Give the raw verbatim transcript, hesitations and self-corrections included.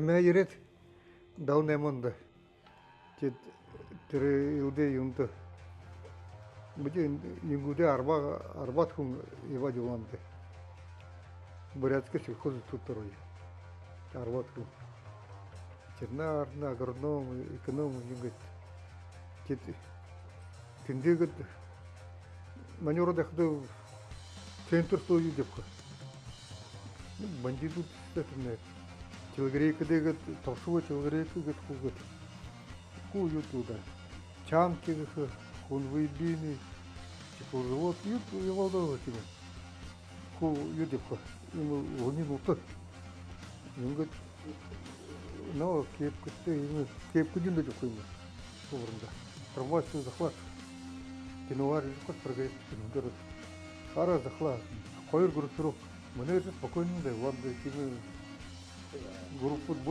Мэ ерээд, далан найман ондо. Тэд тэрэ илдэ юундэ. Бидэ юундэ арба-, арбаад хүн ябаад ябаабди. Бурятскэ сельхозинститут дээрэ. Арбаад хүн. Ветеринарный, агроном, эконом, юун гээд. Тэд тэндэ гээд манёроод байхада центр соо юу ябаха. Ну, бандитууд тэрэ телогрейка гээд, толшовой телогрейка гээд хуу гээд. Хуу юу туда. Чанки гэхэ, конвейерный, чехлозавод, юу, юу болдоо тиимэ. Хуу юу ябаха. Иимэ уһанай нютаг. Юун гээд, но, кепкатай, иимэ кепка юундэ ябаха юм. Хуу орондо. Трамвай соо захалаад. Киногаар ябаха, прогресс, киногаар. Хараа, захалаа. Хоёр группировка. Мүнөө ерээ, спокойно даа, ладно, тиимэ. Группа бо-,